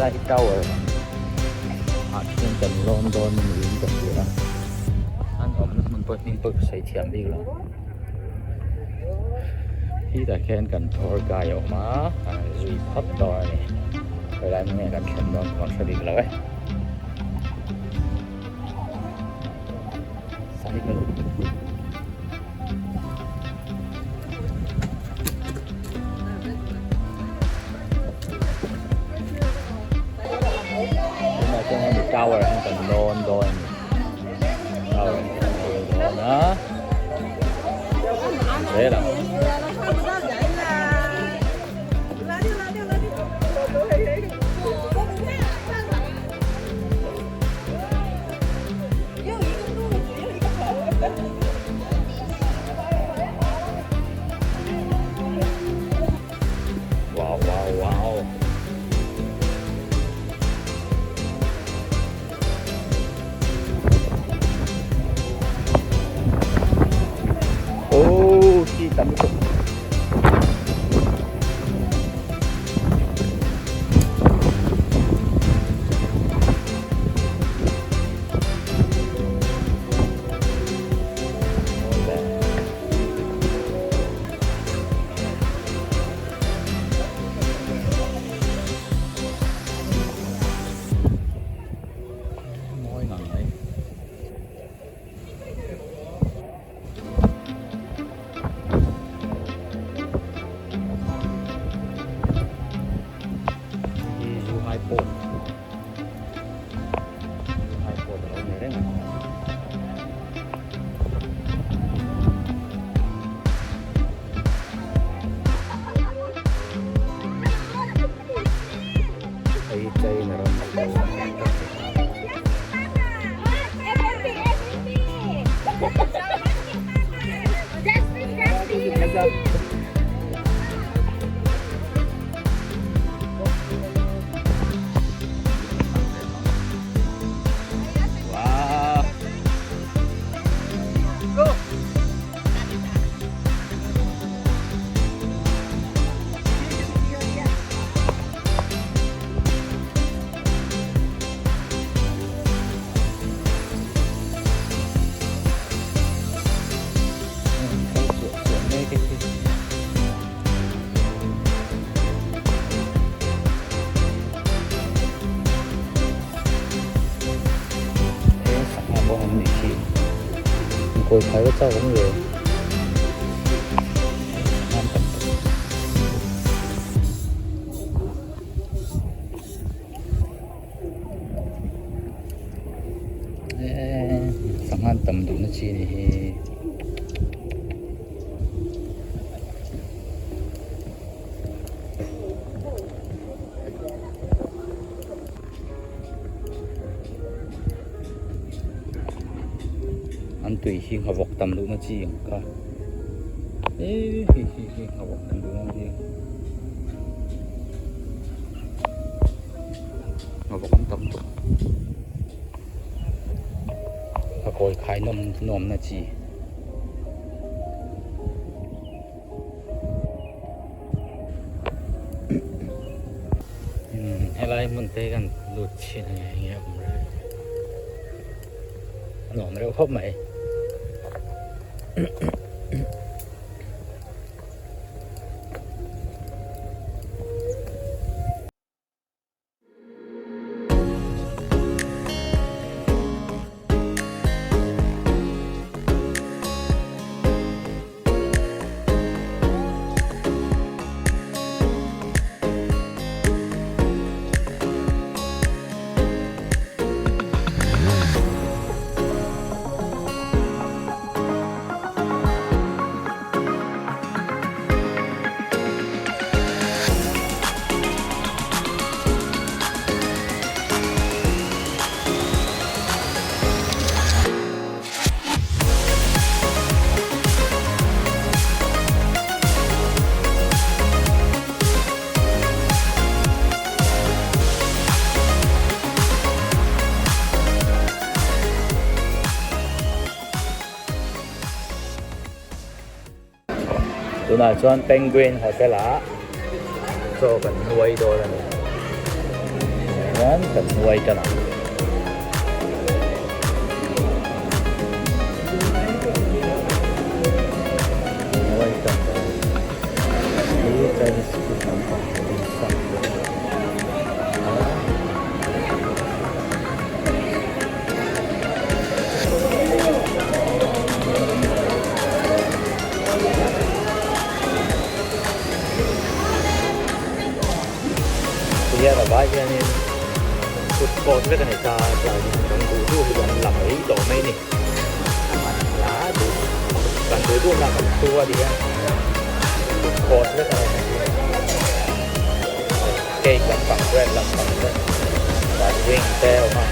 Helai hi tower ah khian kan lawn dawn niin ka hria a, an awmna hmun pawh hming pawh ka sawi thiam bik lo. Khitah khian kan tour guide a awm a, kan han zui phawt dawn a ni. Khawilai hmun nge kan thlen dawn ka hre bik lo e. Cycle. Tunah chuan hemi tower hi kan lawn dawn a ni tower hi kan lawn dawn a zel ang. Wow wow wow. Oh, khi tam lutuk. Mawi ngang mai. Hi Zhuhai Port. Zhuhai Port a lo ni reng a. Hei China ram chu Wow. Go. Sangha pawh an nih khi kawi khai va chak awm ve sangha an tam tawh eee sangha an tam duhna chi a ni hi. An tui hi nghavawk tam duhna chi ang kha eee hei hi hi nghavawk tam duhna chi nghavawk an tam tawh a kawi khai nawm nawmna chi. Helai hmun te kan lut chhin a ni enge awm reng a nuam reuh khawp mai. Tunah chuan Penguin Hotel ah chaw kan nuai dawn a ni. Chuan kan uai tan ang. Uai tan dawn. Hi Chinese food lampang dim sum a. Tihian a vai hianin food court vek a ni ta tlai hian kan duh duh hi kan la mai tawh mai a ni a man hla duh kan duh duh na kan thu a tihian food court vek a ni cake lampang bread lampang te chuan wing te a awm a.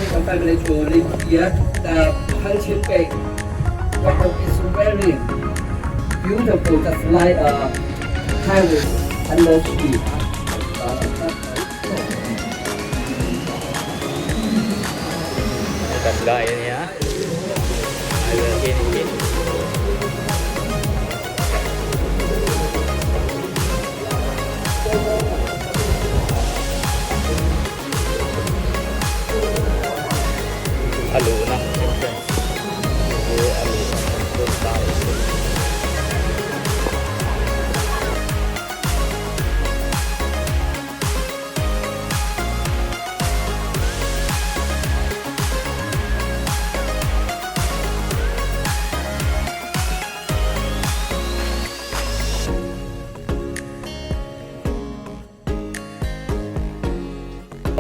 Take a family to live here. The Hengqin Bay water is very beautiful, just like a highway under sea. Kan gai a nia ai vel hi ni hi. A luhna entrance hi a luhna entrance ta a ni.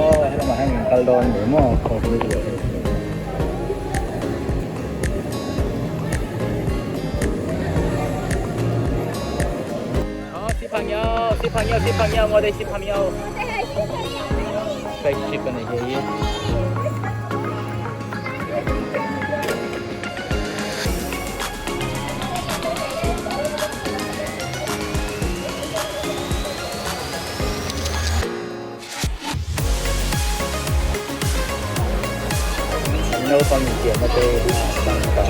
Aw helamah hian kan kal dawn ni maw Aw si phang yao si phang yao si phang yao ngồi đây si phang yao Spaceship a ni hei hi. An naupang infiamna te tangka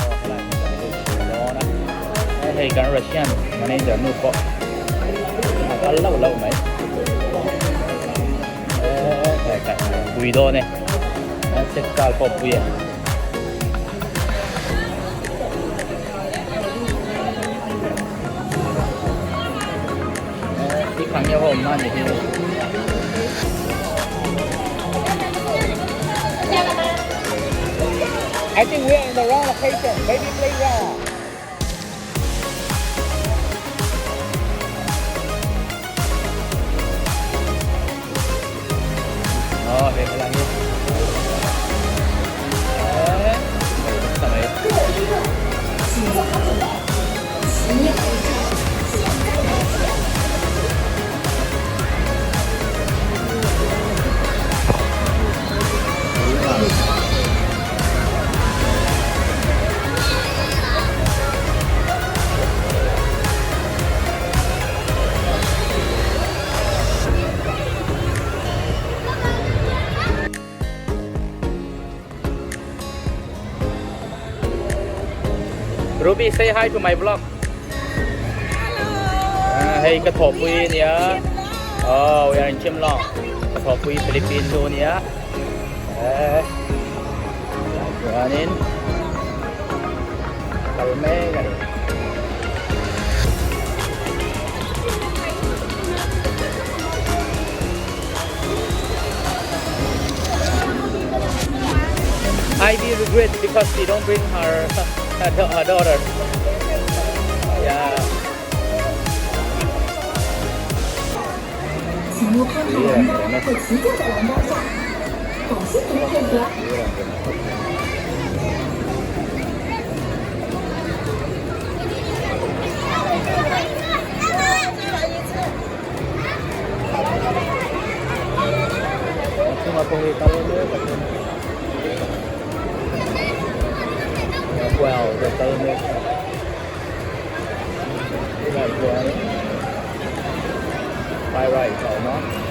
Aw helai hian kan lut chho dawn a hei kan Russian manager nu pawh a kal lauh lauh mai eee kai pui dawn e set kal pawh pui e. I think we are in the wrong location. Baby playground. Aw hei helai hi. Ruby say hi to my vlog. Hello. Ah, hei ka thawhpui nia. Oh, we are in Chimlong. Ka thawhpui Philippine nu nia. Eh. Chuanin kal mek a ni. Ivy regrets because she don't bring her her, her daughter. Yeah. 请勿攀爬栏杆或骑坐在栏杆上。感谢您的配合。 Chunga pawh hi kal mek a ni. Well, the kal mek a tunah chuan high rise a awm a.